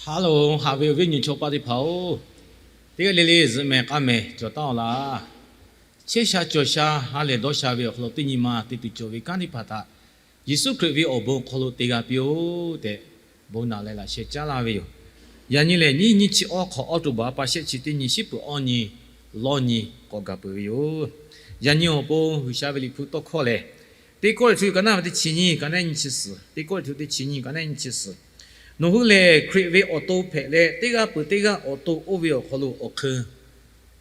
Hello, haꞈ ve awˬ viˉ awˬ nyi chaw paˆ teˇ hpaˍ-oˬ, teˇ g'aˇ le le zuhꞈ mehˍ k'aˇ mehˍ cawˬ taˉ-oˬ laˇ. Chehˇ sha cawˬ sha ha lehˬ dawˇ sha ve awˬ hk'aw lo teˇ nyi ma te tuˬ cawˬ ve kanˉ teˇ hpaˍ htaꞈ Yeˍsuˆ Hkriꞈ ve awˬ bon hk'aw lo te g'a piˇ-oˆ tehꞈ, bon naꞈ leh laꞈ sheh caˉ laˇ ve yoˬ. Yaꞈ nyi lehˬ, nyiˇ nyiˇ chi awˇ hk'awꞈ awˇ to baˬ pa shehˆ chi teˇ nyi shiˉ peuˬ awˇ nyi lawˇ nyi k'awꞈ gaˬ peuˬ ve yoˬ. Yaꞈ nyi awˬ pon G'uiˬsha ve Liꞈ hpu tawˇ hkawˇ lehˬ, Teˇ Kawˇrenˍhtuˆ ka naˆ ve teˇ chi nyiˇ ka naˆ nyiˇ chi suhˍ, Teˇ Kawˇrenˍhtuˆ teˇ chi nyiˇ ka naˆ nyiˇ chi suhˍ, nawˬ hui lehˬ Hkriꞈ ve awˬ to hpehꞈ leh, teˇ g'aˇ peuˬ teˇ g'aˇ awˬ to oˇ ve awˬ hk'aw lo awˬ hk'eun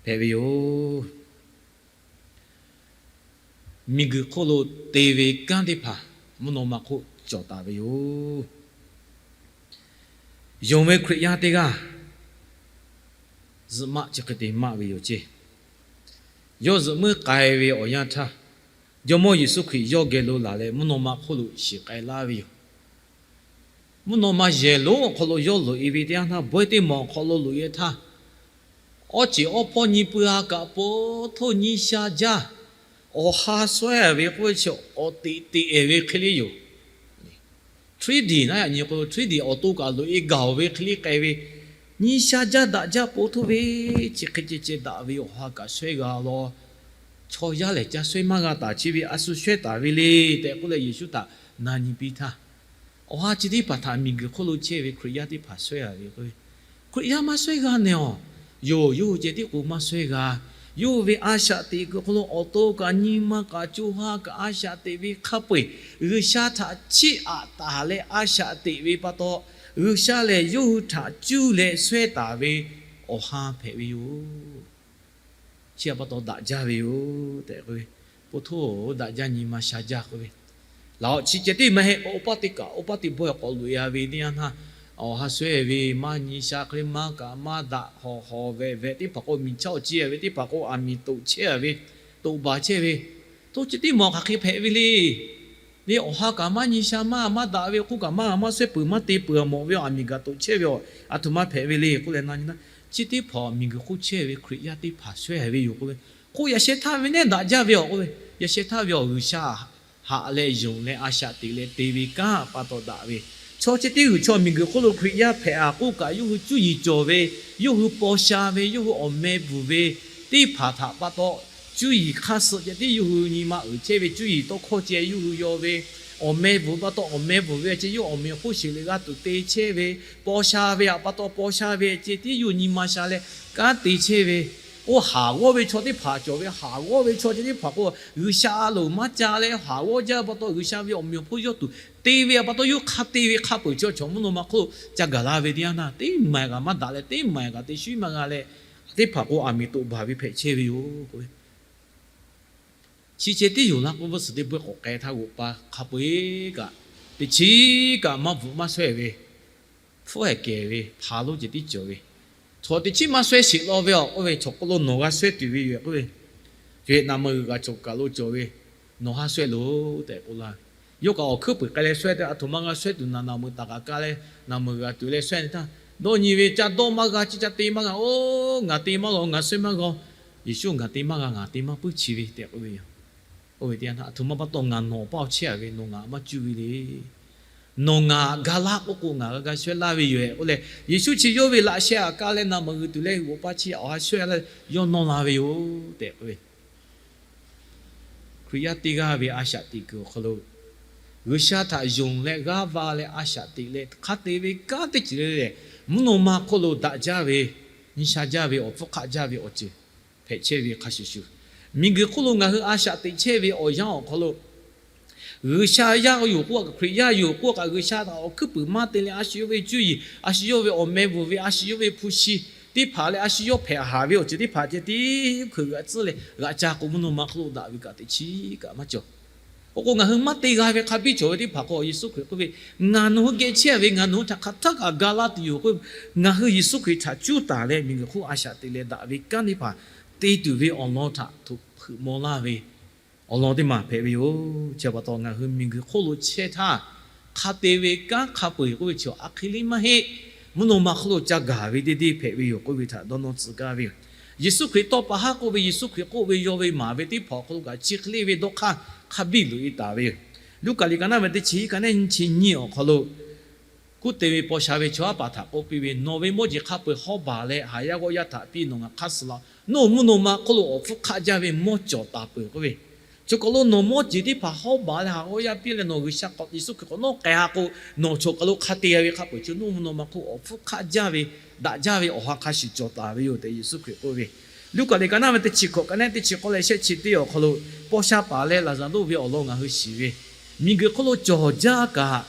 hpehꞈ ve yoˬ. Miˬguiˬ hk'oˆ lo te ve kanˉ teˇ hpaˍ mvuhˇ naw ma hk'oˆ cawˬ taˍ ve yoˬ. Yonˍ ve Hkriꞈ yaˇ teˇ g'aˇ zuhꞈ maˆ chi hk'e te maˆ ve yoˬ ceˇ. Yawˇ zuhꞈ muiˉ k'ai ve awˬ yanˇ htaˇ, Jawˇmawˇ Yeˍsuˆ Hkriꞈ yawˇ geh lo laˬ leh mvuhˇ naw ma hk'oˆ lo shiˍ k'ai laˇ ve yoˬ. Mvuhˇ naw ma yehˬ lonˉ awˬ hk'aw lo yawˇ loꞈ-e ve teˇ yanˇ htaˇ, bawehˇ teˇ mawˬ awˬ hk'aw lo loꞈ-e htaˇ, awˇ ceˬ awˇ hpawˇ nyi pui ha kaꞈ po htoˇ nyiˇ sha jaˇ, awˬ ha suhˉ-a ve k'oˆ ve chi awˬ teꞈ teꞈ-ehˍ ve hk'e le yoˬ. Three D naˉ yaꞈ nyi k'o, three D awˬ to kaꞈ loꞈ-e gaˬ-oˬ ve hk'e le k'ai ve, nyiˇ sha jaˇ daꞈ jaˇ po htoˇ ve, chi hk'e ceh ceh daꞈ ve awˬ ha kaꞈ shawehˇ g'a law. Chaw yaˇ lehˬ ca shawehˇ maˇ g'a taˍ, chi ve a shu shawehˇ taˍ ve le tehꞈ k'oˆ leh Yeˍsuˆ htaꞈ na nyi piˇ htaˇ, awˬ ha chi teˇ hpaˍ htaꞈ miˬguiˬ hk'oˆ lo chehˇ ve Hkriꞈ yaˇ teˇ hpaˍ shawehˇ-a ve k'o, Hkriꞈ yaˇ maˇ shawehˇ g'a nehˬ-oˬ. Yoˬ, yawˇ hui ceh tiˉ k'o maˇ shawehˇ g'a. Yawˇ hui ve a shaꞈ teꞈ kuiˬ hk'aw lo awˬ to kaꞈ nyi ma kaꞈ co ha kaꞈ a shaꞈ teꞈ ve hk'a peu-eˬ G'uiˬsha htaꞈ chiˇ aꞈ taˍ leh a shaꞈ teꞈ ve pa taw, G'uiˬsha lehˬ yawˇ hui htaꞈ cuˇ leh shawehˇ taˍ ve awˬ ha hpehꞈ ve yoˬ. Chi pa taw daꞈ jaˇ ve yoˬ tehꞈ k'oˆ ve, po htoˇ daꞈ jaˇ nyi ma sha jaˇ k'oˆ ve, laˬ-oꞈ, chi ceh tiˉ maˇ heˆ. Oˇ paˇ teˇ kaꞈ oˇ paˇ teˇ bawehˇ k'awꞈ loꞈ-e-a ve teˇ yanˇ htaˇ, awˬ ha shawehˇ ve maˇ nyi sha hk'e le, maˇ kaꞈ maˇ daꞈ, hawˍ hawˍ vehꞈ vehꞈ teˇ hpaˍ k'o miˬ chaˇ awˬ ciˇ-a ve teˇ hpaˍ k'o aˬ miˍ toꞈ chehˇ-a ve, toꞈ baˬ chehˇ ve, htoˇ chi teˇ mawˬ hk'aˬ hk'e hpehꞈ ve le. Ve awˬ ha kaꞈ maˇ nyi sha, maˇ maˇ daꞈ ve, hk'oˆ kaꞈ maˇ maˇ shawehˇ peuˬ, maˇ te peuˬ, aˬ mawˬ ve, aˬ miˍ gaˬ toꞈ chehˇ ve, aˬ htoꞈ ma hpehꞈ ve le k'oˆ leh na nyi na, chi teˇ hpaˍ miˬguiˬ hk'oˆ chehˇ ve Hkriꞈ yaˇ teˇ hpaˍ shawehˇ ve yoˬ k'oˆ ve, k'oˆ yaꞈ sheh htaˇ ve nehˉ daꞈ jaˇ ve awˬ k'oˆ ve, yaꞈ sheh htaˇ ve awˬ G'uiˬsha haꞈ leh yonˍ leh a shaꞈ teꞈ leh te ve kanˉ pa taw daꞈ ve, chaw chi teˇ g'uiˬ chaw miˬguiˬ hk'oˆ lo Hkriꞈ yaˇ hpehꞈ-a k'oˆ kaꞈ, yawˇ hui cuˇ yiˍ cawˬ ve, yawˇ hui paw sha ve, yawˇ hui awˬ meh bvuhˬ ve teˇ hpaˍ htaꞈ pa taw, cuˇ yiˍ hk'aˇ suh ceh tiˉ yawˇ hui nyi ma uiˍ chehˇ ve, cuˇ yiˍ tawˇ hkawˇ ceh yawˇ hui yaw ve, awˬ meh bvuhˬ pa taw awˬ meh bvuhˬ ve ceh yawˇ awˬ meh awˬ hk'oˆ sheˍ leh g'a tuˬ te chehˇ ve, paw sha ve htaꞈ pa taw paw sha ve ceh tiˉ yawˇ hui nyi ma sha leh kanˉ te chehˇ ve, oˇ haˍ g'awˇ ve chaw teˇ hpaˍ cawˬ ve, haˍ g'awˇ ve chaw ceh teˇ hpaˍ k'o G'uiˬsha a loˍ maˇ ca leh haˍ g'awˇ jaˇ pa taw, G'uiˬsha ve awˬ meh awˬ hk'oˆ yawˇ tuˬ te ve pa taw, yawˇ hk'a te ve hk'a peu-eˬ chi chaw mvuhˇ naw ma hk'oˆ lo ca gaˬ la ve teˇ yanˇ htaˇ, teˇ maˬ kaꞈ maˇ daꞈ leh, teˇ maˬ kaꞈ te shuˉ maˇ g'a leh, teˇ hpaˍ k'o aˬ miˍ toꞈ baˬ ve hpehꞈ chehˇ ve yoˬ k'oˆ ve. Chi ceh tiˉ yoˬ laˇ k'oˆ ve suhˍ teˇ bawehˇ k'awꞈ k'ai htaˇ g'oꞈ pa hk'a peu-eˬ kaꞈ, teꞈ chiˉ kaꞈ maˇ bvuhꞈ maˇ shawehˇ ve, hpfuhˇ ehˍ kehˬ ve hpaˍ lonˉ ceh tiˉ cawˬ ve, chaw teꞈ chiˉ maˇ shawehˇ sheˍ law ve awˬ k'oˆ ve, chaw hk'oˆ lo nawˬ g'a shawehˇ tuˬ ve yoˬ k'oˆ ve, co-e naˍ meuˍ g'uiˬ kaꞈ cawˬ kaˬ lo cawˬ ve, nawˬ haˉ shawehˇ loˬ tehꞈ k'oˆ laˇ ve. Yawˇ kaꞈ awˬ hkuiˉ puiˍ k'ai leh shawehˇ te, aˬ htoꞈ ma g'a shawehˇ tuˬ naˍ, naˍ meuˍ taˍ kaꞈ kaˇ leh naˍ meuˍ g'uiˬ kaꞈ tuˬ leh shawehˇ ve htaˇ, dawˇ nyi ve ca dawˇ maˇ g'a, chi ca te maˇ g'a, oˇ ngaˬ te maˇ g'a, ngaˬ shawehˇ maˇ g'a. Yeˍsuˆ, ngaˬ te maˇ g'a, ngaˬ te maˇ puiˉ chi ve tehꞈ k'oˆ ve yoˬ. Oˇ ve teˇ yanˇ htaˇ, aˬ htoꞈ ma pa taw ngaˬ nawˬ awˬ paˇ awˬ chehˇ-a ve, nawˬ ngaˬ maˇ cuˇ ve le. Nawˬ ngaˬ ga laˇ k'oˆ k'o, ngaˬ g'a ga shawehˇ laˇ ve yoˬ-ehˍ k'oˆ leh, Yeˍsuˆ chi yawˇ ve laꞈ sheh htaꞈ kaˇ leh naˍ meuˍ g'uiˬ tuˬ leh g'oꞈ pa chi awˬ ha shawehˇ laˇ yawˇ nawˇ la ve yoˬ tehꞈ k'oˆ ve. Hkriꞈ yaˇ teˇ g'aˇ ve a shaꞈ teꞈ kuiˬ awˬ hk'aw lo, G'uiˬsha htaꞈ yonˍ leh g'aˇ va leh a shaꞈ teꞈ leh hk'a te ve kanˉ teˇ ceuˬ le lehˬ, mvuhˇ naw ma hk'oˆ lo daꞈ jaˇ ve, nyi sha jaˇ ve, awˬ hpfuhˇ hk'aˆ jaˇ ve awˬ ceuˬ hpehꞈ chehˇ ve hk'a shuˍ shuˍ, miˬguiˬ hk'oˆ lo ngaˬ hui a shaꞈ teꞈ chehˇ ve awˬ yanˇ awˬ hk'aw lo, G'uiˬsha yaˇ yoˬ k'oˆ kaꞈ, Hkriꞈ yaˇ yoˬ k'oˆ kaꞈ, G'uiˬsha htaꞈ awˬ hkuiˉ puiˍ maˇ te leh a shu yawˇ ve cuˇ yiˍ, a shu yawˇ ve awˬ meh bvuhˬ ve, a shu yawˇ ve hpu shi teˇ hpaˍ leh a shu yawˇ hpehꞈ haˍ ve awˬ ceuˬ teˇ hpaˍ ceh tiˉ hkui g'aꞈ tcuhˉ leh g'aꞈ ca k'o, mvuhˇ naw ma hk'oˆ lo daꞈ ve kaꞈ teꞈ chiˉ kaꞈ maˇ cawˬ. Oˇ k'o, ngaˬ hui maˇ te g'a ve hk'a biˇ cawˬ ve teˇ hpaˍ k'o, Yeˍsuˆ Hkriꞈ k'oˆ ve, Ngaˬ nawˬ hui geh chehˇ ve, ngaˬ nawˬ hui htaꞈ hk'aˬ htaˇ kaꞈ ga laˇ tuˬ yoˬ k'oˆ ve, ngaˬ hui Yeˍsuˆ Hkriꞈ htaꞈ cuˇ taˍ leh miˬguiˬ hk'oˆ a shaꞈ teꞈ leh daꞈ ve kanˉ teˇ hpaˍ te tuˬ ve awˬ lawn htaꞈ htoꞈ hpeuꞈ maw laˇ ve awˬ lawn teˇ maˬ hpehꞈ ve yoˬ. Chi pa taw, ngaˬ hui miˬguiˬ hk'oˆ lo chehˇ htaˇ, hk'a te ve kanˉ hk'a peu-eˬ k'oˆ ve chi a hk'e le maˇ heˆ. Mvuhˇ naw ma hk'oˆ lo ca gaˬ ve teˇ deˇ hpehꞈ ve yoˬ k'oˆ ve htaꞈ dawˇ nawˇ tcuh gaˇ ve yoˬ. Yeˍsuˆ Hkriꞈ tawˇ pa haˉ k'oˆ ve, Yeˍsuˆ Hkriꞈ k'oˆ ve yaw ve maˍ ve teˇ hpaˍ awˬ hk'aw lo kaꞈ chi hk'e le ve dawˇ hk'aˇ hk'a biˇ loꞈ-e taˍ ve yoˬ. Luˉkaꞈ liꞈ ka naˆ ve teˇ chi hiˉ ka naˆ nyiˇ chi nyiˇ awˬ hk'aw lo Kuˉ te ve paw sha ve chaw haˉ paˍ htaꞈ k'oˆ piˇ ve, Nawˬ ve mawˇ jeˬ hk'a peu-eˬ hawˉ baˬ leh, haˍ yaˇ g'awˇ yaˇ htaꞈ piˇ nawˬ ngaˬ hk'aˇ suh laˇ. Nawˬ mvuhˇ naw ma hk'oˆ lo awˬ hpfuhˇ hk'aˆ jaˇ ve mawˇ cawˬ taˍ peuˬ k'oˆ ve. Chi kaˬ lo nawˬ mawˇ jeˬ teˇ hpaˍ hawˉ baˬ leh, haˍ g'awˇ yaˇ piˇ leh nawˬ G'uiˬsha k'awꞈ, Yeˍsuˆ Hkriꞈ k'awꞈ nawˉ k'ai ha k'o, nawˬ chaw kaˬ lo hk'a te g'a ve hk'a peu-eˬ chi nawˬ mvuhˇ naw ma hk'oˆ awˬ hpfuhˇ hk'aˆ jaˇ ve, daꞈ jaˇ ve awˬ ha hk'a shuˍ cawˬ taˍ ve yoˬ tehꞈ Yeˍsuˆ Hkriꞈ k'oˆ ve. Luˉkaꞈ liꞈ ka naˉ ve teˇ chi hkawꞈ ka naˉ teˇ chi k'awˇ leh shehˆ chi teˇ awˬ hk'aw lo, paw sha paˍ leh Laˍzaˍruˆ ve awˬ lawn ngaˬ hui shiˍ ve, miˬguiˬ hk'oˆ lo cawˬ jaˇ kaꞈ,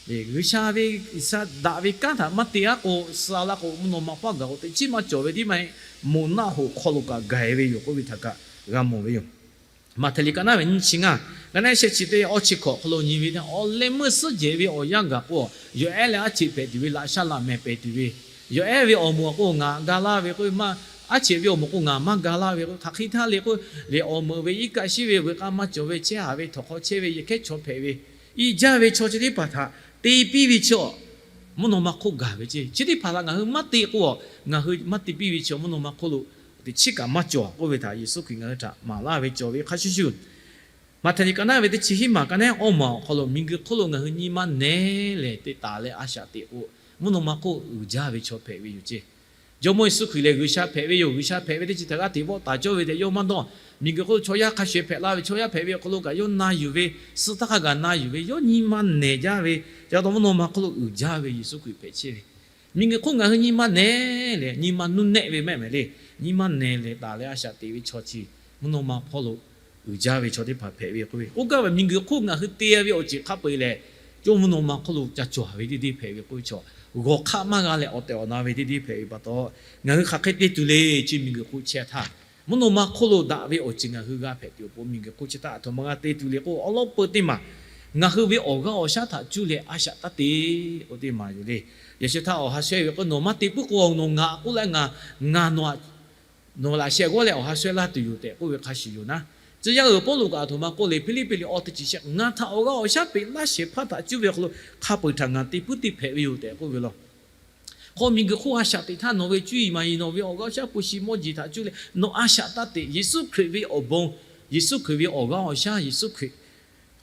G'uiˬsha ve G'uiˬsha daꞈ ve kanˉ htaꞈ maˇ te-a k'o, suh-a laˇ k'o, mvuhˇ naw ma hpawˇ gaˬ k'o, teꞈ chiˉ maˇ cawˬ ve tiˉ maˇ heˆ, moˍ naˆ hoꞈ hk'aw lo kaꞈ gaˬ-e ve yoˬ k'oˆ ve htaꞈ kaꞈ g'a mawˬ ve yoˬ. Maꞈhtehˍ liꞈ ka naˉ ve nyiˇ chi ngaˇ, ka naˉ shehˆ chi teˇ awˇ chi hkawꞈ hk'aw lo nyi ve, awˬ leh meuˇ suhˉ jehˬ ve awˬ yanˇ gaˬ k'o, yawˬ ehˉ leh aˉ cheꞈ hpehꞈ tuˬ ve, laꞈ shaˉ laꞈ mehˍ pehˍ tuˬ ve, yawˬ ehˉ ve awˬ moˍ k'o ngaˬ ga laˇ ve k'o, aˉ cheꞈ ve awˬ moˍ k'o ngaˬ maˇ ga laˇ ve k'o, hk'aˬ hk'e htaˇ le k'o, lehˬ awˬ meuꞈ ve iˉ kaˆ shiˉ ve, veuꞈ k'aˇ maˇ cawˬ ve, chehˇ haˍ ve, htawnˍ hk'aw chehˇ ve, yehˬ hkehˉ chaw hpehꞈ ve, iˉ jaˇ ve chaw chi teˇ hpaˍ htaꞈ te piˇ ve chi, mvuhˇ naw ma hk'oˆ gaˬ ve ceˇ. Chi teˇ hpaˍ htaꞈ ngaˬ hui maˇ te k'o, ngaˬ hui maˇ te piˇ ve chi mvuhˇ naw ma hk'oˆ lo teꞈ chiˉ kaꞈ maˇ cawˬ k'oˆ ve htaꞈ Yeˍsuˆ Hkriꞈ ngaˬ hui htaꞈ maˍ laˇ ve cawˬ ve hk'a shuˍ shuˍ, Maꞈhtehˍ liꞈ ka naˉ ve teˇ chi hiˉ maˬ ka naˉ awˇ maˬ awˬ hk'aw lo miˬguiˬ hk'oˆ lo ngaˬ hui nyi ma nehˬ leh te taˍ leh a shaꞈ teꞈ k'o, mvuhˇ naw ma hk'oˆ uiˍ jaˇ ve chaw hpehꞈ ve yoˬ ceˇ. Jawˇmawˇ Yeˍsuˆ Hkriꞈ lehˬ G'uiˬsha hpehꞈ ve yoˬ. G'uiˬsha hpehꞈ ve teˇ chi htaꞈ g'aˇ hteꞈ vawˆ taˍ cawˇ ve tehꞈ yawˇ maˇ dawˇ. Miˬguiˬ hk'oˆ lo chaw yaˇ hk'a shuˍ hpehꞈ la ve, chaw yaˇ hpehꞈ ve awˬ hk'aw lo kaꞈ yawˇ na yuˬ ve, suh htaˇ hk'a gaˬ na yuˬ ve, yawˇ nyi ma nehˬ jaˇ ve, ca taw mvuhˇ naw ma hk'oˆ lo uiˍ jaˇ ve Yeˍsuˆ Hkriꞈ hpehꞈ chehˇ ve. Miˬguiˬ hk'oˆ ngaˬ hui nyi ma nehˬ leh nyi ma nuˇ nehˆ ve mehˆ mehˍ le, nyi ma nehˬ leh taˍ leh a shaꞈ teꞈ ve chaw chi, mvuhˇ naw ma hpawˇ lo uiˍ jaˇ ve chaw teˇ hpaˍ hpehꞈ ve k'oˆ ve. K'oˆ gaˇ ve miˬguiˬ hk'oˆ ngaˬ hui te ve awˬ ceuˬ hk'a peu-eˬ lehˬ, co mvuhˇ naw ma hk'oˆ lo ca cawˬ ve teˇ deˇ hpehꞈ ve k'oˆ ve chaw, g'awˬ hk'aˆ maˇ g'a leh awˬ tehˬ awˬ na ve teˇ deˇ hpehꞈ ve pa taw, ngaˬ hui hk'aˬ hk'e te tuˬ le. Chi miˬguiˬ hk'oˆ chehˇ htaˇ, mvuhˇ naw ma hk'oˆ lo daꞈ ve awˬ ceuˬ ngaˬ hui g'a hpehꞈ tuˬ awˬ pon miˬguiˬ hk'oˆ chehˇ htaˇ a htoꞈ ma g'a te tuˬ le k'o, awˬ lawn peu teˇ maˬ ngaˬ hui ve awˬ g'aˇ awˬ shaˉ htaꞈ cuˇ leh a shaꞈ taˇ te k'oˆ teˇ maˬ yoˬ le. Yaꞈ sheh htaˇ awˬ ha shawehˇ ve k'o, nawˬ maˇ te puiˉ k'o, nawˬ ngaˬ k'oˆ leh ngaˬ, ngaˬ nawˬ htaꞈ, nawˬ laꞈ sheh g'awˇ leh awˬ ha shawehˇ laˇ tuˬ yoˬ tehꞈ k'oˆ ve hk'a shuˍ yoˬ naˉ. Tcuh yaˇ uiˍ Pawˇluꞈ kaꞈ a htoꞈ ma k'oˆ le, Hpiˇliˇpiˆ liꞈ awˇ teˇ chi shehˆ, Ngaˬ htaꞈ awˬ g'aˇ awˬ shaˉ peꞈ laˇ shehˍ hpaˇ htaꞈ cuˇ ve awˬ hk'aw lo hk'a peu-eˬ htaꞈ ngaˬ te puiˉ teˇ hpehꞈ ve yoˬ tehꞈ k'oˆ ve law. Hk'aw miˬguiˬ hk'oˆ a shaꞈ teꞈ htaˇ nawˬ ve cuˇ yiˍ maˍ yiˍ, nawˬ ve awˬ g'aˇ awˬ shaˉ hpu shi mawˇ jeˬ htaꞈ cuˇ leh nawˬ a shaꞈ taˇ teꞈ. Yeˍsuˆ Hkriꞈ ve awˬ bon, Yeˍsuˆ Hkriꞈ ve awˬ g'aˇ awˬ shaˉ, Yeˍsuˆ Hkriꞈ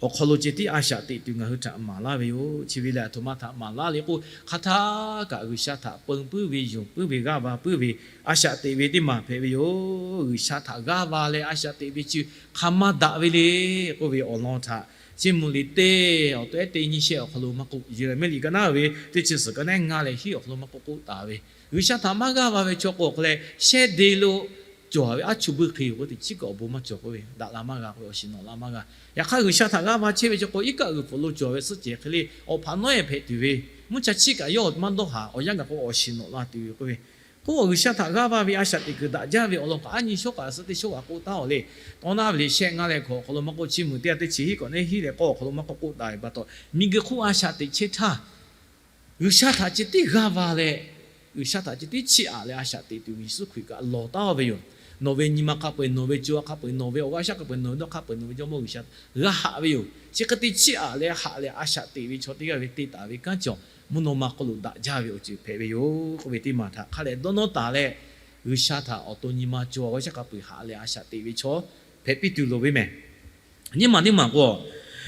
awˬ hk'aw lo ceh tiˉ a shaꞈ teꞈ tuˬ ngaˬ hui htaꞈ maˍ laˇ ve yoˬ. Chi ve lehˬ a htoꞈ ma htaꞈ maˍ laˇ le k'o, hk'aˬ htaˇ kaꞈ G'uiˬsha htaꞈ peun puiˉ ve, yonˍ puiˉ ve, g'aˇ va puiˉ ve a shaꞈ teꞈ ve teˇ maˬ hpehꞈ ve yoˬ. G'uiˬsha htaꞈ g'aˇ va leh a shaꞈ teꞈ ve chi hk'aˬ ma daꞈ ve le k'oˆ ve awˬ lawn htaꞈ Chiˇ mvuh liꞈ teˇ awˬ to ehˉ teˇ nyiˇ shehˆ awˬ hk'aw lo maˇ k'oˆ, Yeˍraˍmiˆ liꞈ ka naˉ ve teˇ chi suhˍ ka naˉ ngaˇ leh hiˉ awˬ hk'aw lo maˇ k'oˆ k'oˆ taˍ ve, G'uiˬsha htaꞈ maˇ g'aˇ va ve chaw k'o awˬ hk'aw leh shehˇ de lo cawˬ ve aˉ chuˇ buiˇ hk'e yoˬ k'o, teꞈ chiˉ kaꞈ awˬ bon maˇ cawˬ k'oˆ ve, daꞈ la maˇ g'a k'o, awˬ shiˍ nawꞈ la maˇ g'a. Yaꞈ hk'aˇ G'uiˬsha htaꞈ g'aˇ va chehˇ ve chaw k'o, iˉ kaˆ g'uiˬ pfuhˍ lo cawˬ ve suhˆ cehˬ hk'e le awˬ hpaꞈ nawˉ ehˉ hpehꞈ tuˬ ve, mvuhˇ cha chiˇ kaꞈ yawˇ maˇ dawˇ haˍ, awˬ yanˇ gaˬ k'o awˬ shiˍ nawꞈ la tuˬ ve k'oˆ ve. K'oˆ, G'uiˬsha htaꞈ g'aˇ va ve a shaꞈ teꞈ kuiˬ daꞈ jaˇ ve awˬ lawn kaꞈ aˉ nyi shawˉ kaꞈ suhˉ teˇ shawˉ kaꞈ k'oˆ taˉ-oˬ le. Tawˇ naˉ ve liꞈ shehˆ ngaˇ leh hkawꞈ awˬ hk'aw lo maˇ k'oˆ, Chiˇ mvuh teˇ yanˇ teˇ chi hiˉ k'awꞈ neˉ hiˉ leh k'awˇ awˬ hk'aw lo maˇ k'oˆ k'oˆ taˍ ve pa taw, miˬguiˬ hk'oˆ a shaꞈ teꞈ chehˇ htaˇ, G'uiˬsha htaꞈ ceh tiˉ g'aˇ va leh, G'uiˬsha htaꞈ ceh tiˉ chiˇ aꞈ leh a shaꞈ teꞈ tuˬ Yeˍsuˆ Hkriꞈ kaꞈ lawˬ taˉ-oˬ ve yoˬ. Nawˬ ve nyi ma hk'a peu-eˬ, nawˬ ve co a hk'a peu-eˬ, nawˬ ve awˬ g'aˇ shaˉ hk'a peu-eˬ, nawˬ ve dawˇ hk'a peu-eˬ, nawˬ ve Jawˇmawˇ G'uiˬsha g'a haꞈ ve yoˬ. Chi hk'e te chiˇ aꞈ leh haꞈ leh a shaꞈ teꞈ ve chaw teˇ g'aˇ ve te taˍ ve kanˉ cawˬ, mvuhˇ naw ma hk'oˆ lo daꞈ jaˇ ve awˬ ceuˬ hpehꞈ ve yoˬ k'oˆ ve teˇ maˬ htaꞈ hk'a dehꞈ dawˇ nawˇ taˍ leh, G'uiˬsha htaꞈ awˬ to nyi ma co a g'aˇ shaˉ hk'a peu-eˬ haꞈ leh a shaꞈ teꞈ ve chaw hpehꞈ piˇ tuˬ loˍ ve mehˬ. Nyiˇ maˬ teˇ maˬ k'o,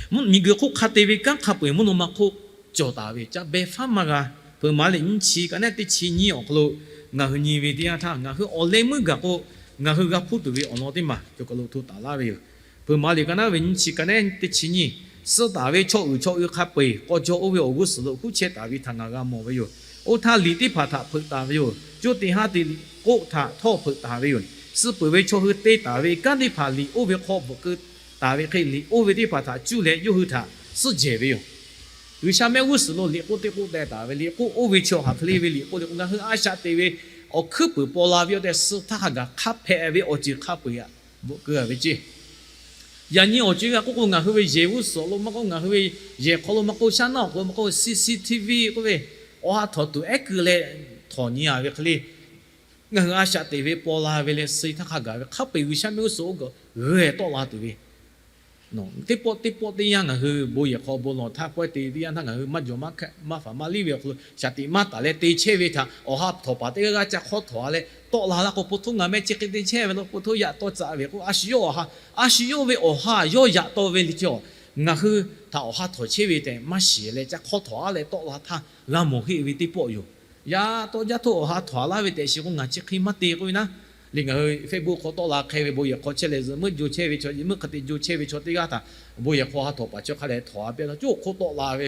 miˬguiˬ hk'oˆ hk'a te ve kanˉ hk'a peu-eˬ mvuhˇ naw ma hk'oˆ cawˬ taˍ ve ca beh faˉ maˇ g'a. Peuˬ maˍ liꞈ nyiˇ chi ka naˉ teˇ chi nyiˇ awˬ hk'aw lo ngaˬ hui nyi ve teˇ yanˇ htaˇ, ngaˬ hui awˬ leh meuˇ gaˬ k'o, ngaˬ hui g'a hpuˇ tuˬ ve awˬ lawn teˇ maˬ cawˬ kaˬ lo hto taˍ laˇ ve yoˬ. Peuˬ maˍ liꞈ ka naˉ ve nyiˇ chi ka naˉ teˇ chi nyiˇ, suh taˍ ve chaw uiˍ chaw ui hk'a peu-eˬ k'aw jaw oˇ ve awˬ g'uˇ suhˍ lo huˉ chehˇ taˍ ve htaꞈ ngaˬ g'a mawˬ ve yoˬ. Oˇ htaˇ liꞈ teˇ hpaˍ htaꞈ hpeuꞈ taˍ ve yoˬ. Coˇ teꞈ haˉ te liꞈ k'oˆ htaꞈ htawˇ hpeuꞈ taˍ ve yoˬ. Suh peuˬ ve chaw hui te taˍ ve kanˉ teˇ hpaˍ liꞈ oˇ ve hk'aw bvuhꞈ keu taˍ ve hk'e, liꞈ oˇ ve teˇ hpaˍ htaꞈ cuˇ leh yawˇ hui htaꞈ suhˉ jehˬ ve yoˬ. G'uiˬsha mehˆ g'uˇ suhˍ lo liꞈ k'oˆ teˇ k'oˆ teh taˍ ve, liꞈ k'oˆ oˇ ve chi awˬ hk'aˬ hk'e le ve liꞈ k'oˆ le k'o, ngaˬ hui a shaꞈ teꞈ ve awˬ hkuiˉ puiˍ paw la ve awˬ tehˬ suh htaˇ hk'a gaˬ hk'a hpehꞈ ve awˬ ceuˬ hk'a peu-eˬ aꞈ bvuhꞈ keu a ve ceˇ. Yaꞈ nyi awˬ co g'a k'oˆ k'o, ngaˬ hui ve yehˬ g'uˇ suhˍ lo maˇ k'oˆ, ngaˬ hui ve yehˬ hk'aw lo maˇ k'oˆ, shaˉ naˆ awˬ hk'aw lo maˇ k'oˆ, C C T V k'oˆ ve, awˬ ha htawꞈ tuˬ ehˉ keu leh htawꞈ nyi a ve hk'e le, ngaˬ hui a shaꞈ teꞈ ve paw la ve leh suh htaˇ hk'a gaˬ ve hk'a peu-eˬ G'uiˬsha mehˆ g'uˇ suhˍ oˇ g'aˇ g'aˇ tawˆ la tuˬ ve teˇ pawˆ teˇ pawˆ teˇ yanˇ ngaˬ hui bon yehˬ hk'aw bon lawˬ htaˇ pawehˇ te teˇ yanˇ htaˇ ngaˬ hui maˇ jawˬ maˇ hkanˇ maˇ faˍ maˇ liˇ ve awˬ hk'aw lo shaˍ tiꞈ maˇ taˍ leh te chehˇ ve htaꞈ awˬ ha htawꞈ paˍ teˇ g'aˇ g'aˇ ca hk'awˇ htawꞈ a leh tawˆ la laˇ k'o, po htoˇ ngaˬ meh chi hk'e te chehˇ ve lo po htoˇ yaꞈ taw tcuh ve k'o, a shu yawˇ awˬ ha, a shu yawˇ ve awˬ ha yawˇ yaꞈ taw ve le cawˬ. Ngaˬ hui htaꞈ awˬ ha htawnˍ chehˇ ve tehꞈ maˇ shiˍ leh, ca hk'aw htawnˍ aˉ leh tawˆ la htaˇ g'a mawˬ heˆ ve teˇ pawˆ yoˬ. Yaꞈ taw jaˇ htoˆ awˬ ha htawnˍ laˇ ve tehꞈ shiˍ k'o, ngaˬ chi hk'e maˇ te k'oˆ ve naˉ. Leh ngaˬ hui Facebook hk'aw tawˆ la hk'e ve, bon yehˬ hk'aw chehˇ leh zuhꞈ meuˇ jo chehˇ ve chaw, zuhꞈ meuˇ hk'e te jo chehˇ ve chaw teˇ g'aˇ htaꞈ bon yehˬ hk'aw ha htawnˍ paˍ chawˇ hk'a leh htawnˍ a pehˇ la, coˇ hk'oˆ tawˆ la ve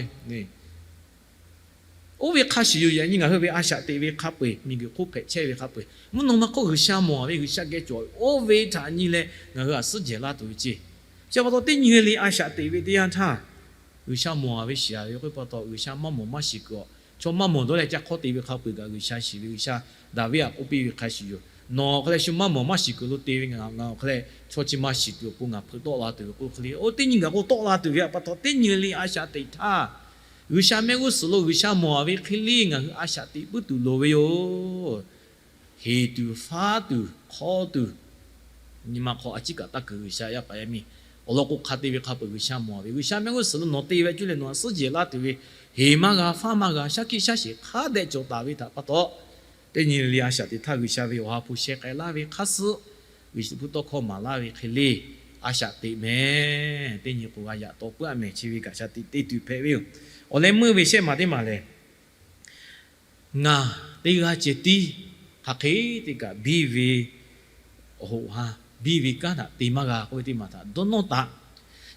Oˇ ve hk'a shuˍ yoˬ. Yaꞈ nyi ngaˬ hui ve a shaꞈ teꞈ ve hk'a peu-eˬ, miˬguiˬ hk'oˆ hpehꞈ chehˇ ve hk'a peu-eˬ, mvuhˇ naw ma hk'oˆ G'uiˬsha mawˬ ve, G'uiˬsha geh cawˬ ve, oˇ ve htaꞈ nyi leh ngaˬ hui a suhˉ jehˬ laˇ tuˬ ve ceˇ. Chi pa taw teˇ nyi le a shaꞈ teꞈ ve teˇ yanˇ htaˇ, G'uiˬsha mawˬ ve shiˍ ve k'oˆ pa taw, G'uiˬsha maˇ mawˬ maˇ shiˍ kuiˬ-a. Chaw maˇ mawˬ dawˇ leh ca hk'awˇ te ve hk'a peu-eˬ kaꞈ G'uiˬsha shiˍ ve, G'uiˬsha Daˍviˆ htaꞈ k'oˆ piˇ ve hk'a shuˍ yoˬ. Nawˬ hk'aˬ leh shu maˇ mawˬ maˇ shiˍ kuiˬ lo te ve, ngaˬ hk'aˬ leh chaw chi maˇ shiˍ tuˬ awˬ pon ngaˬ hpeuꞈ tawˆ la tuˬ ve k'oˆ hk'e le. Oˇ teˇ nyi gaˬ k'o tawˆ la tuˬ ve pa taw, teˇ nyi le a shaꞈ teꞈ htaˇ, G'uiˬsha mehˆ g'uˇ suhˍ lo G'uiˬsha mawˬ ve hk'e le ngaˬ hui a shaꞈ teꞈ puiˉ tuˬ loˍ ve yoˬ. Heˍ tuˬ, faˉ tuˬ, hk'awˇ tuˬ, nyi ma hk'aw a ciˉ kaꞈ taˇ kuiˬ G'uiˬsha yaˇ paˍ yaˇ miˇ awˬ lawn k'o hk'a te ve hk'a peu-eˬ G'uiˬsha mawˬ ve, G'uiˬsha mehˆ g'uˇ suhˍ lo nawˬ te ve cuˇ leh nawˬ a suhˉ jehˬ laˇ tuˬ ve, heˍ maˇ g'a, faˉ maˇ g'a, shaˉ hkiˆ shaˉ sheˍ hk'a dehꞈ cawˬ taˍ ve htaꞈ pa taw, teˇ nyi le a shaꞈ teꞈ htaˇ G'uiˬsha ve awˬ ha hpu sheh k'ai laˇ ve hk'a suhˉ, G'uiˬsha hpu tawˇ hkawˇ maˍ laˇ ve hk'e le a shaꞈ teꞈ mehˍ. Teˇ nyi k'o g'a yaꞈ taw puiˉ a mehˍ, chi ve kaꞈ shaˍ tiꞈ te tuˬ hpehꞈ ve yoˬ. Awˬ leh meuˇ ve shehˆ maˬ teˇ maˬ lehˬ, ngaˬ teˇ g'aˇ ceh tiˉ hk'aˬ hk'e te kaꞈ biˇ ve awˬ hoꞈ ha, biˇ ve kanˉ htaꞈ te maˇ g'a k'oˆ ve teˇ maˬ htaꞈ dawˇ nawˇ taˍ.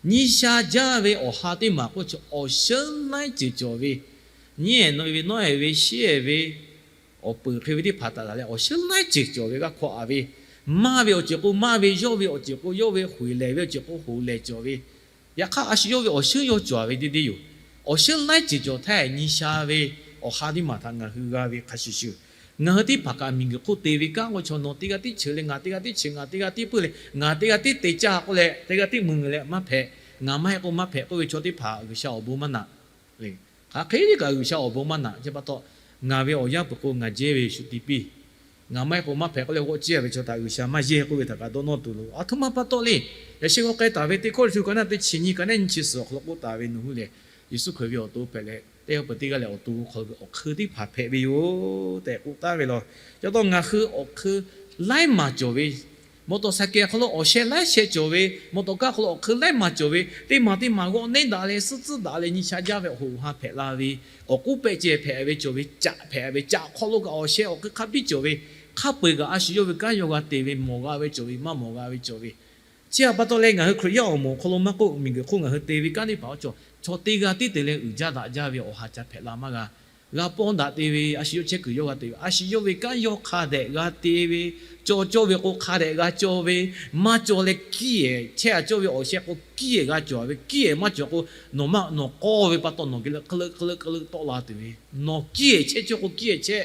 Nyi sha jaˇ ve awˬ ha teˇ maˬ k'oˆ chi awˬ sheunˉ laiˉ ceuˬ cawˬ ve, nyiˉ ehˍ ve, nawˉ ehˍ ve, shiˉ ehˍ ve, awˬ peuˬ hk'e ve teˇ hpaˍ taˍ taˍ leh awˬ sheunˉ laiˉ ceuˬ cawˬ ve g'a hkawˇ a ve, maˇ ve awˬ ceuˬ k'o maˇ ve, yawˇ ve awˬ ceuˬ k'o yawˇ ve, hoꞈ lehˬ ve awˬ ceuˬ k'o hoꞈ lehˬ cawˬ ve, yaꞈ hk'aˇ a shu yawˇ ve awˬ sheunˉ yawˇ cawˬ ve deˇ deˇ yoˬ. Awˬ sheunˉ laiˉ ceuˬ cawˬ htaˇ nyi sha ve awˬ ha teˇ maˬ htaꞈ ngaˬ hui g'a ve hk'a shuˍ shuˍ, ngaˬ hui teˇ hpaˍ kaꞈ miˬguiˬ hk'oˆ te ve kanˉ k'o, chaw nawˬ teˇ g'aˇ tiˉ cheuˬ leh ngaˬ teˇ g'aˇ tiˉ cheuˬ, ngaˬ teˇ g'aˇ tiˉ peuˬ leh ngaˬ teˇ g'aˇ tiˉ te caˇ k'oˆ leh teˇ g'aˇ tiˉ mui ngeuˬ leh maˇ hpehꞈ. Ngaˬ maˇ heˆ k'o maˇ hpehꞈ k'oˆ ve chaw teˇ hpaˍ G'uiˬsha awˬ bon maˇ naꞈ. Hk'aˬ hk'e kaꞈ G'uiˬsha awˬ bon maˇ naꞈ. Chi pa taw, ngaˬ ve awˬ yanˇ peuˬ k'o ngaˬ jehˇ ve shu te piˇ. Ngaˬ maˇ heˆ k'o maˇ hpehꞈ k'oˆ leh g'awˆ ciˇ ve chaw htaꞈ G'uiˬsha maˇ yehˇ k'oˆ ve htaꞈ kaꞈ dawˇ nawˇ tuˬ loˬ. A htoꞈ ma pa taw le. Yaꞈ sheh g'aw k'ai taˍ ve teˇ Kawˇrenˍhtuˆ ka naˆ teˇ chi nyi ka naˆ nyi chi suhˍ awˬ hk'aw lo k'oˆ taˍ ve nawˬ hui lehˬ, Yeˍsuˆ Hkriꞈ ve awˬ to hpehꞈ leh teˇ g'aˇ peuˬ teˇ g'aˇ lehˬ awˬ to hk'aw lo awˬ hk'eun teˇ hpaˍ hpehꞈ ve yoˬ tehꞈ k'oˆ taˍ ve law. Chi pa taw ngaˬ hui awˬ hk'eun laiˉ maˬ cawˬ ve, mawˬ tawˍ saˍ kehˬ hk'aw lo awˬ sheh laiˉ sheh cawˬ ve, mawˬ tawˍ kaˇ hk'aw lo awˬ hk'eun laiˉ maˬ cawˬ ve, teˇ maˬ teˇ maˬ g'awˆ neˉ daꞈ leh suhˉ tcuhˉ daꞈ leh nyi sha jaˇ ve awˬ hoꞈ awˬ ha hpehꞈ la ve, awˬ k'oˉ pehˆ ceh hpehꞈ ve cawˬ ve, caꞈ hpehꞈ ve, caꞈ hk'aw lo kaꞈ awˬ sheh awˬ hk'eun hk'a biˇ cawˬ ve, hk'a peu-eˬ kaꞈ a shu yawˇ ve kanˉ yawˇ g'a te ve, mawˬ g'a ve cawˬ ve, maˇ mawˬ g'a ve cawˬ ve, chi htaꞈ pa taw leh ngaˬ hui Hkriꞈ yaˇ awˬ moˍ awˬ hk'aw lo maˇ k'oˆ, miˬguiˬ hk'oˆ ngaˬ hui te ve kanˉ teˇ hpaˍ awˬ cawˬ, chaw teˇ g'aˇ tiˉ te leh uiˍ jaˇ daꞈ jaˇ ve awˬ ha ca hpehꞈ la maˇ g'a. G'a pawˇ daꞈ te ve, a shu yawˇ chehˇ kuiˬ yawˇ g'a te ve, a shu yawˇ ve kanˉ yawˇ hk'a dehꞈ g'a te ve, cawˬ cawˇ ve k'o hk'a dehꞈ g'a cawˬ ve, maˇ cawˬ leh kiˇ ehˍ chehˇ a cawˇ ve awˬ sheh k'o kiˇ ehˍ g'a cawˬ ve, kiˇ ehˍ maˇ cawˬ k'o, nawˬ maˇ nawˬ k'awˇ ve pa taw nawˬ geh leh hk'e leuˆ hk'e leuˆ hk'e leuˆ tawˆ la tuˬ ve, nawˬ kiˇ ehˍ chehˇ cawˇ k'o kiˇ ehˍ chehˇ,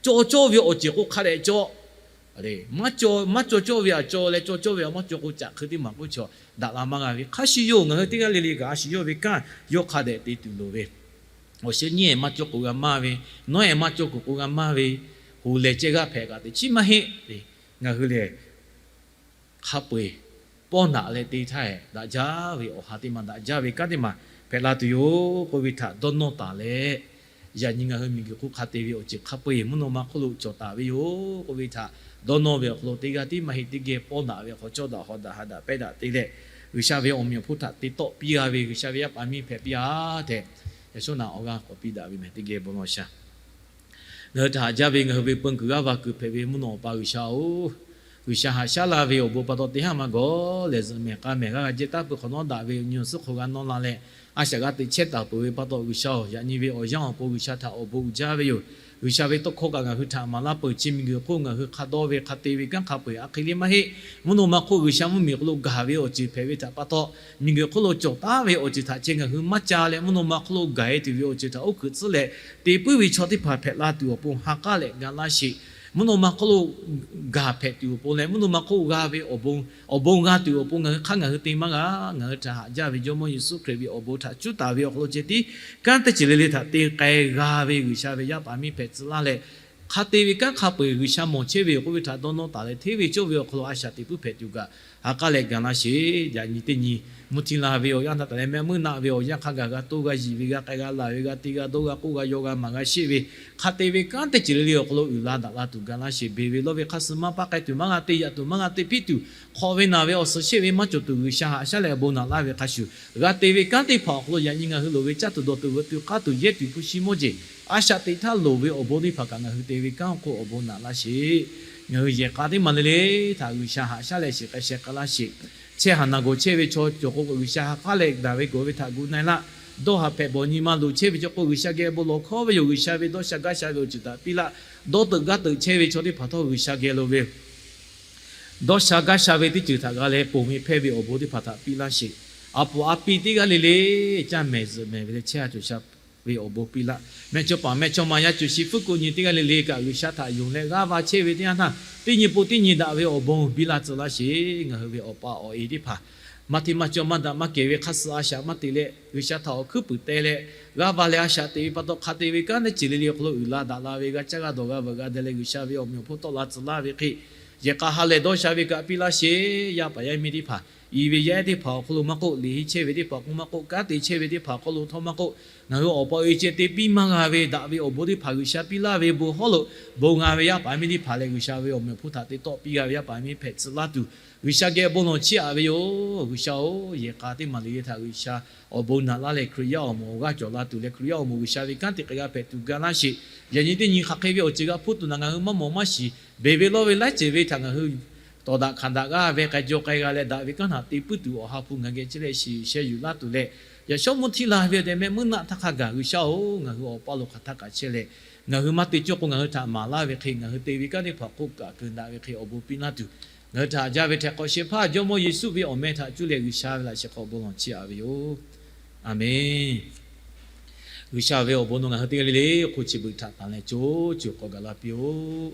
cawˬ cawˇ ve awˬ ceuˬ k'o hk'a dehꞈ cawˬ. Maˇ cawˬ, maˇ cawˬ cawˇ ve aꞈ cawˬ leh cawˬ cawˇ ve aꞈ maˇ cawˬ k'o caꞈ hk'eun teˇ maˬ k'oˆ chaw daꞈ la maˇ g'a ve hk'a shuˍ yoˬ. Ngaˬ hui teˇ g'aˇ le le kaꞈ a shu yawˇ ve kanˉ yawˇ hk'a dehꞈ te tuˬ loˍ ve, awˬ sheh nyiˇ ehˍ maˇ cawˇ k'o g'a maˇ ve, nawˉ ehˍ maˇ cawˇ k'o g'a maˇ ve, hoꞈ lehˬ ceh g'aˇ hpehꞈ kaꞈ teꞈ chiˉ maˇ heˆ. Ngaˬ hui lehˬ hk'a peu-eˬ pawˇ naꞈ leh te htaˇ ehˍ daꞈ jaˇ ve awˬ ha teˇ maˬ daꞈ jaˇ ve kanˉ teˇ maˬ hpehꞈ la tuˬ yoˬ k'oˆ ve htaꞈ dawˇ nawˇ taˍ leh, yaꞈ nyi ngaˬ hui miˬguiˬ hk'oˆ hk'a te ve awˬ ceuˬ hk'a peu-eˬ mvuhˇ naw ma hk'oˆ lo cawˬ taˍ ve yoˬ k'oˆ ve htaꞈ dawˇ nawˇ ve awˬ hk'aw lo teˇ g'aˇ tiˉ maˇ heˆ teˇ geh pawˇ daꞈ ve awˬ hk'aw cawˇ daꞈ haw daꞈ ha daꞈ pehˇ daꞈ te leh, G'uiˬsha ve awˬ meꞈ awˬ hponˇ htaꞈ te tawˆ piˇ g'a ve G'uiˬsha ve yaˇ paˍ miˇ hpehꞈ piˇ a tehꞈ, yaꞈ shawˉ naꞈ awˬ g'aˇ k'awꞈ piˇ daꞈ ve mehˍ teˇ geh bon lawˬ sha. Ngaˬ hui htaꞈ haꞈ jaˇ ve ngaˬ hui ve peun kuiˬ g'aˇ va kuiˬ hpehꞈ ve mvuhˇ naw awˬ pa G'uiˬsha-oˬ, G'uiˬsha haꞈ shaˉ la ve awˬ bon pa taw teˇ haˉ maˇ gawˬ lehˬ, zuhꞈ mehˍ k'a mehˍ g'aˇ g'a jehˇ taˉ peuˬ hk'awꞈ nawˉ daꞈ ve nyi awˬ suhˉ hk'aw g'a nawˇ la leh, a shaꞈ g'a teꞈ chehˇ taˍ peuˬ ve pa taw G'uiˬsha-oˬ, yaꞈ nyi ve awˬ yanˇ awˬ pon G'uiˬsha htaꞈ awˬ bon uiˍ jaˇ ve yoˬ. G'uiˬsha ve tawˇ hkawˇ kaꞈ ngaˬ hui htaꞈ maˍ laˇ peuˬ. Chi miˬguiˬ hk'oˆ ngaˬ hui hk'a dawˇ ve hk'a te ve kanˉ hk'a peu-eˬ a hk'e le maˇ heˆ. Mvuhˇ naw ma hk'oˆ G'uiˬsha mvuhˇmiˬ hk'aw lo gaˬ ve awˬ ceuˬ hpehꞈ ve htaꞈ pa taw, miˬguiˬ hk'oˆ lo cawˬ taˉ ve awˬ ceuˬ htaꞈ ceh ngaˬ hui maˇ ca leh mvuhˇ naw ma hk'oˆ lo gaˬ-e tuˬ ve awˬ ceuˬ htaꞈ oˉ hkeuꞈ tcuhˉ leh te puiˉ ve chaw teˇ hpaˍ hpehꞈ la tuˬ awˬ pon ha k'aˉ leh ga laˇ sheˍ. Mvuhˇ naw ma hk'oˆ lo gaˬ hpehꞈ tuˬ awˬ pon leh mvuhˇ naw ma hk'oˆ g'a ve awˬ bon, awˬ bon g'a tuˬ awˬ pon ngaˬ hui hk'aˇ ngaˬ hui te maˇ g'a. Ngaˬ hui htaꞈ haꞈ jaˇ ve Jawˇmawˇ Yeˍsuˆ Hkriꞈ ve awˬ bon htaꞈ cuˉ taˍ ve awˬ hk'aw lo ceh tiˉ kanˉ teˇ ceuˬ le le htaꞈ te k'ai g'a ve G'uiˬsha ve yaˇ paˍ miˇ hpehꞈ tcuh laˇ leh, hk'a te ve kanˉ hk'a peu-eˬ G'uiˬsha mawˬ chehˇ ve yoˬ k'oˆ ve htaꞈ dawˇ nawˇ taˍ leh, hteˇ ve cawˇ ve awˬ hk'aw lo a shaꞈ teꞈ puiˉ hpehꞈ tuˬ kaꞈ ha k'aˉ leh ga laˇ sheˍ. Yaꞈ nyi teˇ nyi mvuhˇ htiˇ la ve awˬ yanˇ htaˇ taˍ leh mehˆ meuˇ naˆ ve awˬ yanˇ hk'a gaˬ g'a toˇ g'a yiˬ ve, g'a k'ai g'a laˬ ve, g'a te g'a dawˇ g'a k'oˆ g'a yaw g'a maˍ g'a sheˆ ve, hk'a te ve kanˉ teˇ ceuˬ le le awˬ hk'aw lo uiˍ la daꞈ la tuˬ ga laˇ sheˍ. Beˬ ve lawˇ ve hk'aˇ suh maˇ paˇ k'ai tuˬ, maˇ g'a te yaꞈ tuˬ, maˇ g'a te piˇ tuˬ, hk'awꞈ ve naˬ ve awˬ suhˍ sheˆ ve maˇ cawˬ tuˬ, G'uiˬsha haꞈ shaˉ leh awˬ bon naꞈ laˇ ve hk'a shuˍ, g'a te ve kanˉ teˇ hpaˍ awˬ hk'aw lo yaꞈ nyi ngaˬ hui loˍ ve caˇ tuˬ dawˬ tuˬ veuꞈ tuˬ k'aˇ tuˬ yehˇ tuˬ hpu shi mawˇ jeˬ, a shaꞈ teꞈ htaˇ loˍ ve awˬ bon teˇ hpaˍ kaꞈ ngaˬ hui te ve kanˉ awˬ hk'oˆ awˬ bon naꞈ laˇ sheˍ. Ngaˬ hui yehˬ k'a teˇ maˬ le le htaꞈ G'uiˬsha haꞈ shaˉ leh shiˍ k'ai sheh k'ai laˇ sheˍ. Chehˇ haˍ naˬ gawˬ chehˇ ve chaw cawˬ k'o, G'uiˬsha ha k'aˉ leh daꞈ ve gawˬ ve htaꞈ gu na-e laˇ. Dawˇ haˍ hpehꞈ bawˬ nyi ma loˍ chehˇ ve chaw k'o, G'uiˬsha geh bon lawˬ hkawˇ ve yoˬ. G'uiˬsha ve dawˇ sha gaˇ sha ve awˬ ceuˬ htaꞈ piˇ laˇ. Dawˇ teuꞈ gaˇ teuꞈ chehˇ ve chaw teˇ hpaˍ htawˇ G'uiˬsha geh lo ve dawˇ sha gaˇ sha ve teˇ ceuˬ htaꞈ g'a leh ponˬ ve hpehˇ ve awˬ bon teˇ hpaˍ htaꞈ piˇ laˇ sheˍ. A poˍ a piˇ teˇ g'aˇ le le caˇ mehˍ zuhꞈ mehˍ ve leh chehˇ ha cawˬ sha ve awˬ bon piˇ laˇ. Mehˆ chawˇ paˍ mehˆ chawˇ ma yaˇ cuˬ shi fuˉ kuꞈ nyi teˇ g'aˇ le le kaꞈ G'uiˬsha htaꞈ yonˍ leh g'aˇ va chehˇ ve teˇ yanˇ htaˇ, teˇ nyi po teˇ nyi daꞈ ve awˬ bon biˇ laˇ tcuh laˇ sheˍ. Ngaˬ hui ve awˬ pa awˬ e teˇ hpaˍ maˇ hteˇ maˇ cawˇ maˇ daꞈ maˇ kehˬ ve hk'aˇ suh a shaꞈ maˇ te leh, G'uiˬsha htaꞈ awˬ hkuiˉ puiˍ teh leh g'aˇ va leh a shaꞈ teꞈ ve pa taw, hk'a te ve kanˉ teˇ ceuˬ le le awˬ hk'aw lo uiˍ la daꞈ la ve, g'a caˇ g'a dawˬ g'a veuꞈ g'a deh leh G'uiˬsha ve awˬ meꞈ awˬ hponˇ tawˆ la tcuh laˇ ve hk'e, yehˬ k'a ha leh dawˇ sha ve kaꞈ piˇ laˇ sheˍ. Yaˇ paˍ yaˇ miˇ teˇ hpaˍ, i ve yaˇ ehˉ teˇ hpaˍ awˬ hk'aw lo maˇ k'oˆ, liꞈ henˇ chehˇ ve teˇ hpaˍ k'o maˇ k'oˆ, kanˉ te chehˇ ve teˇ hpaˍ awˬ hk'aw lo htawˇ maˇ k'oˆ, ngaˬ hui awˬ pa awˬ e ceh te piˇ maˇ g'a ve daꞈ ve awˬ bon teˇ hpaˍ G'uiˬsha piˇ laˇ ve bon hawˉ lo bon g'a ve yaˇ paˍ yaˇ miˇ teˇ hpaˍ leh G'uiˬsha ve awˬ meꞈ awˬ hponˇ htaꞈ te tawˆ piˇ g'a ve yaˇ paˍ yaˇ miˇ hpehꞈ tcuh laˇ tuˬ, G'uiˬsha geh bon lawˬ chiˇ aꞈ ve yoˬ. G'uiˬsha-oˬ, yehˬ k'a teˇ maˬ le le htaꞈ G'uiˬsha awˬ bon naꞈ laˇ leh Hkriꞈ yaˇ awˬ moˍ awˬ g'aˇ cawˬ la tuˬ leh Hkriꞈ yaˇ awˬ moˍ G'uiˬsha ve kanˉ te k'ai g'a hpehꞈ tuˬ ga laˇ sheˍ. Yaꞈ nyi teˇ nyi hk'aˬ hk'e ve awˬ ceuˬ g'a hpuˇ tuˬ naˬ ngaˬ hui maˇ mawˬ maˇ shiˍ. Beˬ ve lawˇ ve laiˉ ceuˬ ve htaꞈ ngaˬ hui tawˍ daꞈ hkanˍ daꞈ g'aˇ ve k'ai jaw k'ai g'a leh daꞈ ve kanˉ htaꞈ te puiˉ tuˬ awˬ ha hpu ngaˬ geh chehˇ leh shiˍ sheh yuˬ laˇ tuˬ leh, yaꞈ shawˉ mvuhˇ htiˇ la ve awˬ tehˬ mehˆ meuˇ naˆ htaˇ hk'a gaˬ G'uiˬsha-oˬ, ngaˬ hui awˬ paˇ lo hk'aˬ htaˇ kaꞈ chehˇ leh, ngaˬ hui maˇ te cawˇ k'o ngaˬ hui htaꞈ maˍ laˇ ve hk'e, ngaˬ hui te ve kanˉ teˇ hpaˍ hk'oˆ kaꞈ keu daꞈ ve hk'e awˬ bon piˇ laˇ tuˬ, ngaˬ hui htaꞈ jaˇ ve htehꞈ hk'awꞈ shehˍ hpaˇ Jawˇmawˇ Yeˍsuˆ ve awˬ meh htaꞈ cuˇ leh G'uiˬsha ve laꞈ sheh hk'aw bon lawˬ chiˇ aꞈ ve yoˬ. Aˬmenˍ. G'uiˬsha ve awˬ bon nawˬ ngaˬ hui teˇ g'aˇ le le hk'oˆ chi beuꞈ htaꞈ tanˬ leh co co k'awꞈ gaˬ la piˇ-oˆ.